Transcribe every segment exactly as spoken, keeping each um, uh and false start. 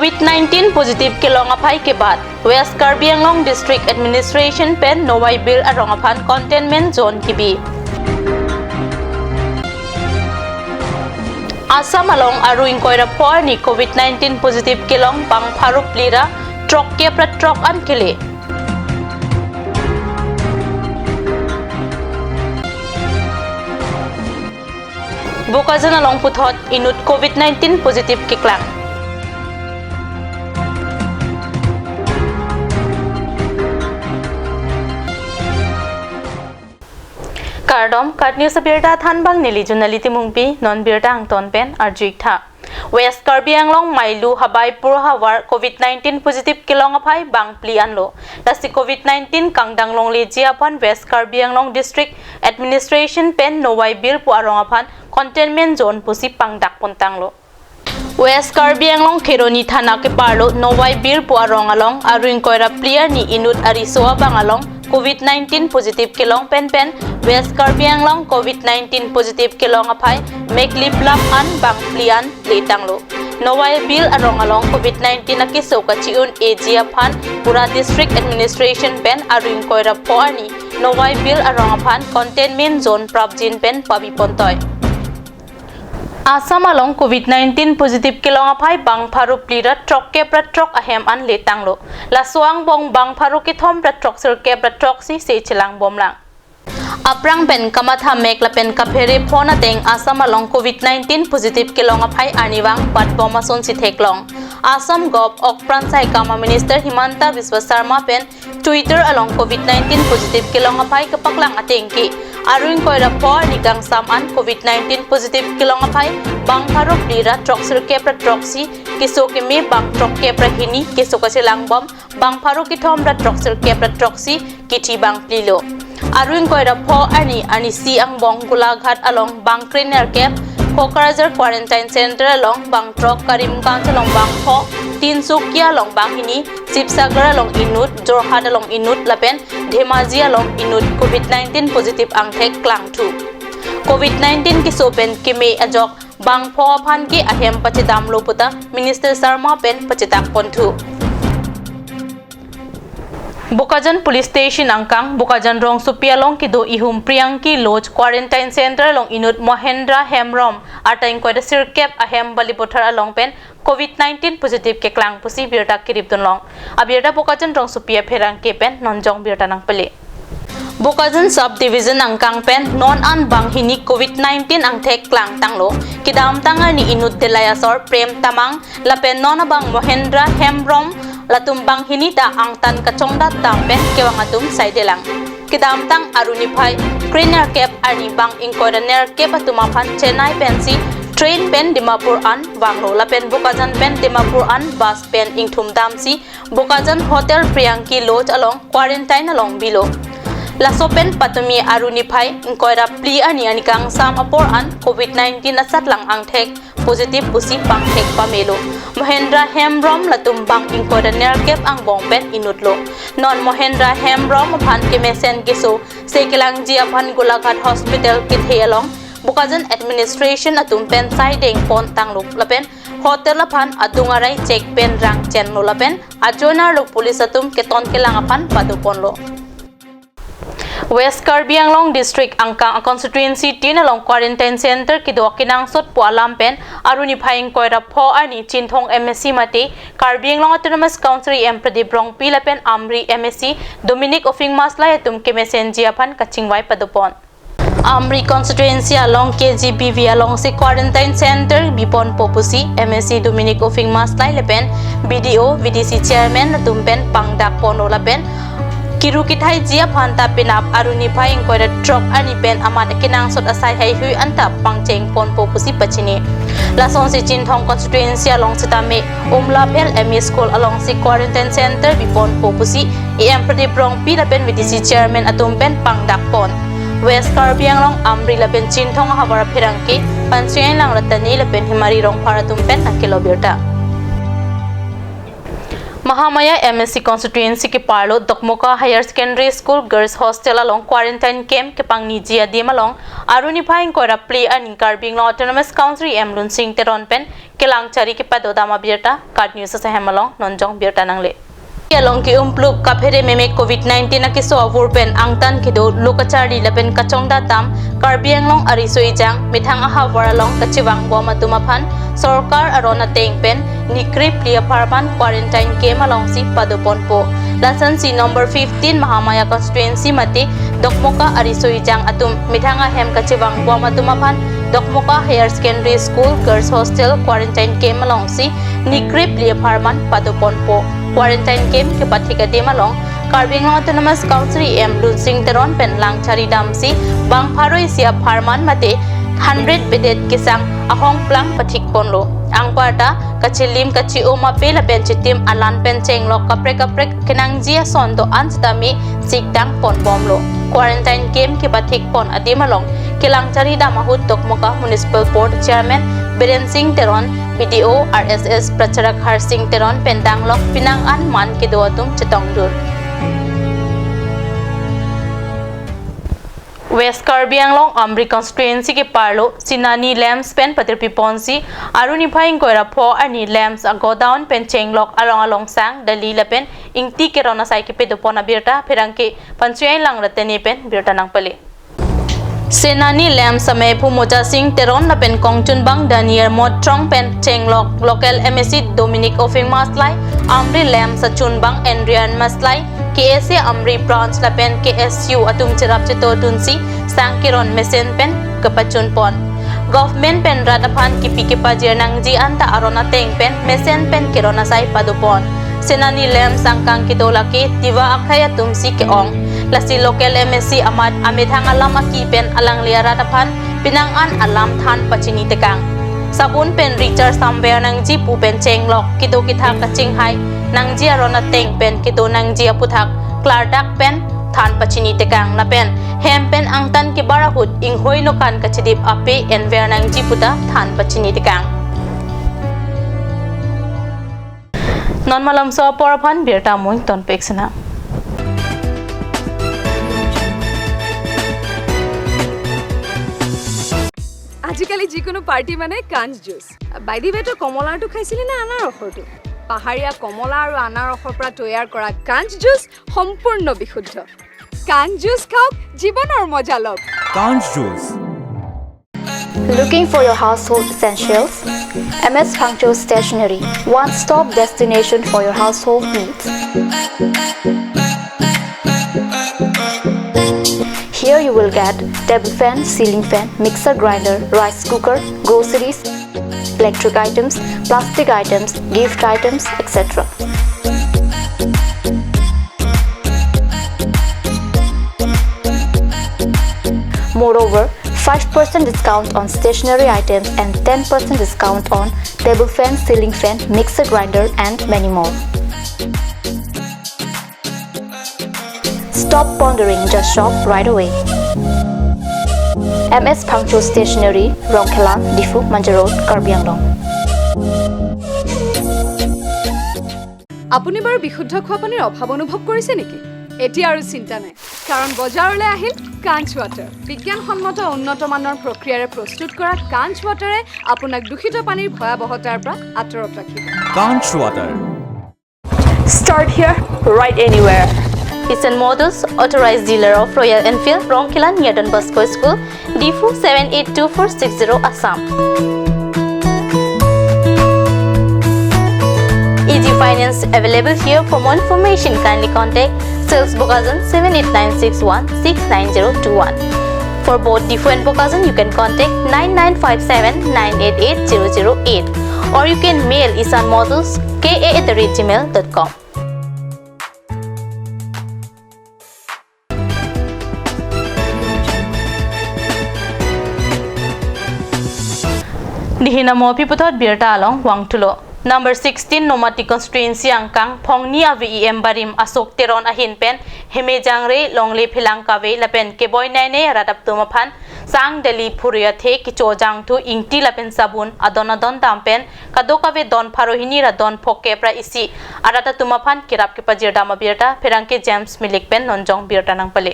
Covid nineteen positive kelong aphai kebat, West Karbi Anglong District Administration pen Nowaibir arong aphan containment zone kibi. Assam along aru ingkoi ra pho arni Covid nineteen positive kelong bang pharo phli ra throkkep ra throk an kele. Bokajan along puthot inut Covid nineteen positive keklang. Kardom, KAT News abirta thanbang neli Junali Timungpi, non birta angton pen arju-ik tha. West Karbi Anglong Mailu Habaipur havar Covid nineteen positive kelong aphai bang phli anlo. Lasi Covid nineteen kangdang longleji aphan West Karbi Anglong District Administration pen Nowaibir pu arong aphan containment zone pusi pangdak pontanglo. West Karbi Anglong Kheroni thana keparlo Nowaibir pu arong along aru ingkoi ra phli arni inut ariso abang along Covid nineteen positive kelong pen pen West Karbi Anglong Covid nineteen positive kelong aphai mekliplap an bang phli an letanglo. Nowaibir arong along Covid nineteen akeso kachi-un-eji aphan pura District Administration pen aru ingkoi ra pho arni Nowaibir arong aphan containment zone prapjin pen pabi pontoi. Assam along Covid nineteen positive kelong aphai bang pharo phli ra throkkep ra throk ahem an letanglo. Laso angbong bang pharo kethom ra throksirkep ra throksi se chelang bomlang. Aphrang pen kamatha mek lapen kaphere phon ateng Assam along Covid nineteen positive kelong aphai arnivang bat bom asonsi theklong. Assam Govt. Okpran saikam a Minister Himanta Biswa Sarma pen Twitter along Covid nineteen positive kelong aphai kepaklang ateng ke aru ingkoi ra pho arni kangsam an Covid nineteen positive kelong aphai bang pharo phli ra throksirkep ra throksi, keso keme bang throkkep ra hini, keso kachelang bom bang pharo kethom ra throksirkep ra throksi, kithi bang phli lo. Aru ingkoi ra pho arni arnisi angbong Golaghat along bang krenerkep, Kokrajhar Quarantine Center along bang throk, Karimganj along bang pho, Tinsukia along bang hini, Sibsagar along inut, Jorhat along inut lapen Dhemaji along inut Covid nineteen positive angthek klangthu. Covid nineteen keso pen keme ajok bang pho aphan ke ahem pachedamlo puta Minister Sarma pen pachetak ponthu. Bokajan Police Station angkang, Bokajan rongsopi along kedo ihum Priyanki Lodge Quarantine Center along inut Mohendra Hembrom arta ingkoi ra sirkep ahem Balipathar along pen Covid nineteen positive keklang pusi birta kirip dunlong. Abirta Bokajan rongsopi apherangke pen nonjong birta nangpele. Bokajan Sub Division angkang pen non an bang hini Covid nineteen angthek klangtanglo. Kedamtang arni inut Delai asor Prem Tamang lapen non abang Mohendra Hembrom latum bang hini ta angtan kachongdat dam pen kevang atum saidelang. Kedamtang aru niphai krenerkep arni bang ingkoi ra nerkep atum aphan Chennai pensi train pen Dimapur an vanglo lapen Bokajan pen Dimapur an bus pen ingthum damsi Bokajan Hotel Priyanki Lodge along quarantine along bilo. Laso pen patumi aru niphai ingkoi ra phli arni arni kangsam apor an Covid nineteen asatlang angthek positive pusi pangthek pamelo. Mohendra Hembrom latum bang ingkoi ra nerkep angbong pen inutlo. Non Mohendra Hembrom aphan kemesen keso se kelangji aphan Golaghat Hospital kethe along Bokajan administration atum pen saideng pontanglo lapen hotel aphan adung arai check pen rang chenlo lapen ajoinar lo police atum keton kelang aphan padoponlo. West Karbi Anglong District angkang a constituency tin along quarantine center kedo akenangsot pu alam pen aru niphai ingkoi ra pho arni Chinthong M A C mate Karbi Anglong Autonomous Council E M Pradip Rongpi lapen Amri M A C Dominic Uphing Maslai atum kemesenji aphan kachingvai padopon. Amri constituency along K G B V alongsi quarantine center biponpo pusi M A C Dominic Uphing Maslai lapen B D O, V D C chairman atum pen pangdakponlo lapen kiru kithaiji aphan ta penap aru niphai ingkoi ra throk arni pen amat akenangsot asai haihui anta pangchengponpo pusi pachini. Lasonsi Chinthong constituency along sitame Umlapel M E School alongsi quarantine center biponpo pusi E M Pradip Rongpi lapen V D C chairman atum pen pangdakpon. West Karbi Anglong Amri lapen Chinthong ahavar apherangke Pansuyan Langratani lapen Himari Rongphar atum pen nangkelo birta. Mahamaya M A C constituency keparlo Dokmoka Higher Secondary School Girls Hostel along quarantine camp kepangniji adim along Aru niphai ingkoi ra phli arni Karbi Anglong Autonomous Council E M Lunsing Teron pen kelang chari kepadodam abirta KAT News asahem along nonjong birta nangle. Along ke-umpluk kaphere meme covid nineteen akeso avur pen angtan kedo lo kacharli lapen kachongdat dam Karbi Anglong ariso ejang methang ahavar along kachevang bom atum aphan sorkar aron ateng pen nikre phli apharman quarantine camp alongsi padoponpo. Lason si number fifteen Mahamaya constituency mate Dokmoka ariso ejang atum methang ahem kachevang bom atum aphan Dokmoka Higher Secondary School Girls Hostel quarantine camp alongsi nikre phli apharman padoponpo. Quarantine camp kepathik adim along Karbi Anglong Autonomous Council E M Lunsing Teron pen lang chari damsi bang pharo isi apharman mate hundred bedded kesang ahongplang pathikponlo. Anparta kachelim kache-o mape lapen chitim alan pen chenglok kaprek kaprek kenangji ason do-an sitame sikdang ponbomlo. Quarantine camp kepathikpon adim along kelang chari dam ahut Dokmoka Municipal Board Chairman Biren Singh Teron, B D O R S S Pracharak Harsing Teron pen danglok penang an man kedo atum chetongdun. West Karbi Anglong Amri constituency keparlo Senani Lamps pen patirpiponsi Aru niphai ingkoi ra pho arni lamps agodown pen chenglok along alongsang dali lapen ingti keron asai kepadopon abirta pherangke Panchayat Langratene pen birta nangpale. Senani Lamps amephu Moja Singh Teron lapen kongchunbang Daniel Motrong pen chenglok local M A C Dominic Ophing Maslai, Amri Lamps achunbang Andrian Maslai, K S A Amri Branch lapen K S U atum cherap chetodunsi sang keron mesen pen kepachunpon. Government pen rat aphan kipi kepajir nangji anta aron ateng pen mesen pen keron asai padopon. Senani Lamps angkang kedo lake Tiwa akhei atumsi ke-ong. Lasi local M A C amat amethang alam aki pen alangli arat aphan penang an alam than pachini tekang. Sabun pen recharge samver nangji pu pen chenglok kedo kethak kachinghai nangji aron ateng pen kedo nangji aputhak klardak pen than pachini tekang lapen hem pen angtan kebar ahut inghoi nokan kachedip ape enver nangji puta than pachini tekang. Non malomso apor aphan birta amoi tonpek sena. আজিকালি যিকোনো পাৰ্টি মানে কাঞ্চ juice. By the ৱে, তই কমলাৰটো খাইছিলি নে আনাৰসৰটো? পাহাৰীয়া কমলা আৰু আনাৰসৰ পৰা তৈয়াৰ কৰা কাঞ্চ জুচ সম্পূৰ্ণ বিশুদ্ধ। কাঞ্চ জুচ খাওক, জীৱনৰ মজা লওক। Kanch Juice. Looking for your household essentials? M S Phangcho Stationery, one-stop destination for your household needs. Here you will get table fan, ceiling fan, mixer grinder, rice cooker, groceries, electric items, plastic items, gift items, et cetera. Moreover, five percent discount on stationery items and ten percent discount on table fan, ceiling fan, mixer grinder, and many more. Stop pondering, just shop right away. M S Phangcho Stationery, Rongkhelan, Diphu, Manja Road, Karbi Anglong. আপুনি বাৰু বিশুদ্ধ খোৱা পানীৰ অভাৱ অনুভৱ কৰিছে নেকি? এতিয়া আৰু চিন্তা নাই, কাৰণ বজাৰলৈ আহিল কাঞ্চ ৱাটাৰ। বিজ্ঞানসন্মত উন্নত মানৰ প্ৰক্ৰিয়াৰে প্ৰস্তুত কৰা কাঞ্চ ৱাটাৰে আপোনাক দূষিত পানীৰ ভয়াৱহতাৰ পৰা আঁতৰত ৰাখিব। Kanch Water. Start here, ride anywhere. Ishan Motors, authorized dealer of Royal Enfield, Rongkhelan near Don Bosco School, Diphu seven eight two four six zero, Assam. Easy finance available here. For more information, kindly contact sales Bokajan seven eight nine six one six nine zero two one. For both Diphu and Bokajan, you can contact nine nine five seven nine eight eight zero zero eight, or you can mail Ishan Motors K A at the rate gmail dot com. Nihin amo aphi puthot birta along vangthulo. Number sixteen Nomati constituency angkang phongni ave E M barim Ashok Teron ahin pen heme jangre longle phelang kave lapen keboi naine rat atum aphan sang, deli, phurui athe, kecho jangthu, ingti lapen sabun adon adon dam pen kadokave don pharo hini ra don phokep ra isi arat atum aphan kerap kepajir dam abirta pherangke James Milik pen nonjong birta nangpale.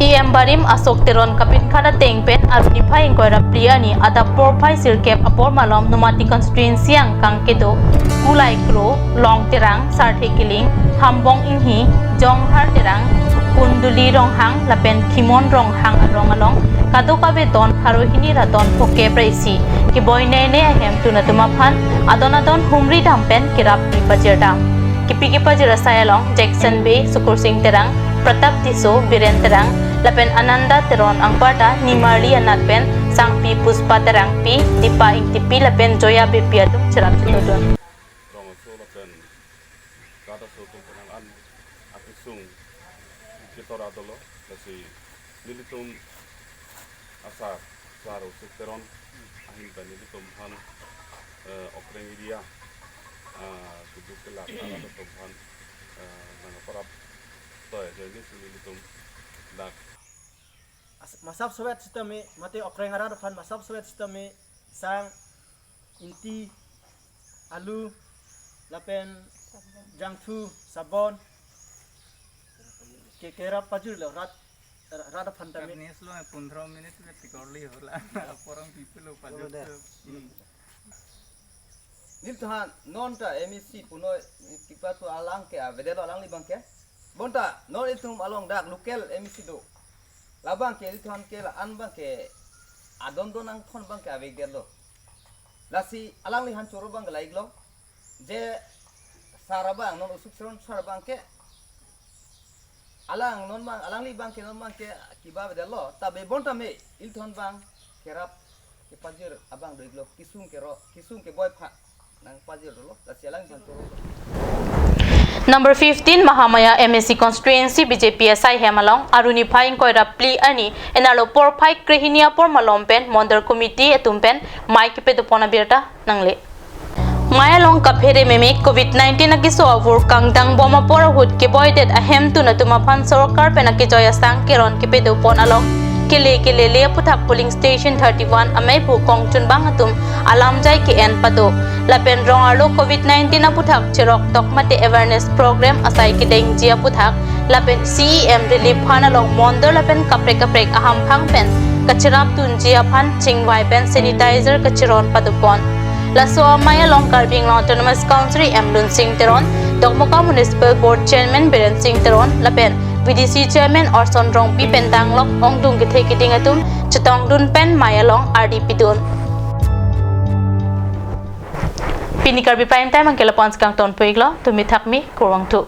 E M barim Ashok Teron kapinkhat ateng pen arni phai ingkoi ra phli arni adap porphai sirkep apor malom Nomati constituency angkang kedo Kulai Kro, Long Terang, Sarthe Killing, Hambong Inghi, Jonghar Terang, Kunduli Ronghang lapen Khimon Ronghang arong along kadokave don pharo hini ra don phokep ra isi keboi nene ahemtun atum aphan adon adon humri dam pen kerap kepajir dam. Kepi kepajir asai along Jackson Bey, Sukursing Terang, Pratap Tisso, Biren Terang lapen Ananda Teron, anparta nimarli anat pen sangpi Puspa Terangpi, Dipa Ingtipi lapen Joya Beypi atum cherap chetodun. Rong aso lapen rat aso atum penang an akesung ketora dolo, lasi nelitum asar, sar Ashok Teron ahin pen nelitum aphan, eh, Okreng area, ah, keduk kelak arat atum aphan, eh, nangparap toy, jadi si nelitum dak. As-, masap sowet sitame, mate Okreng arat aphan masap sowet sitame, sang, ingti, alu, lapen jangthu, sabon, ke kerap pajirlo rat, rat aphan tame. Karne islo pundro minit me tikorli hola. Porong people lo pajir. Hmm. Nelitum aphan non ta M A C punoi kipatu alang ke avedetlo, alangli abang ke. Bonta non itum along dak local M A C do. Labang ke nelitum aphan ke la-an abang ke adon don angthon abang ke avedetlo. Lasi alangli aphan choro abang ke la-iklo. Je sar abang non Ashok Teron sar abang ke alang non abang, alangli abang ke non abang ke kiba avedetlo. Ta be bonta me ilitum aphan abang kerap kepajir abang do-iklo, kesung kero, kesung keboi aphan nangpajir dolo, lasi alang aphan choro. Number fifteen, Mahamaya M A C constituency B J P asai hem along arni phai ingkoi ra phli arni inarlo porphai krehini apor malom pen Mondol committee atum pen mei kepadopon abirta nangle. Mei along kaphere meme covid nineteen akeso avur kangdang bom apor ahut keboidet ahemtun atum aphan sorkar pen akejoi asang keron kepadopon along kele kelele aphuthak polling station thirty-one amei pu kongchunbang atum alamjai ke-en pado. Lapen rong arlo covid nineteen aphuthak cherok tok mate awareness program asai kedengji aphuthak lapen C E M relief fund along Mondol lapen kaprek kaprek ahamphang pen kacherap dunji aphan chingvai pen sanitizer kacheron padopon. Laso amei along Karbi Anglong Autonomous Council E M Lunsing Teron, Dokmoka Municipal Board Chairman Biren Singh Teron lapen V D C Chairman Orson Rongpi pen danglok ongdung kethe keding atum chetongdun pen mei along ardi pidun. Pini Karbi Prime Time angke lapu-an si kangtonpo-iklo, tumi thakmi, kurvangthu.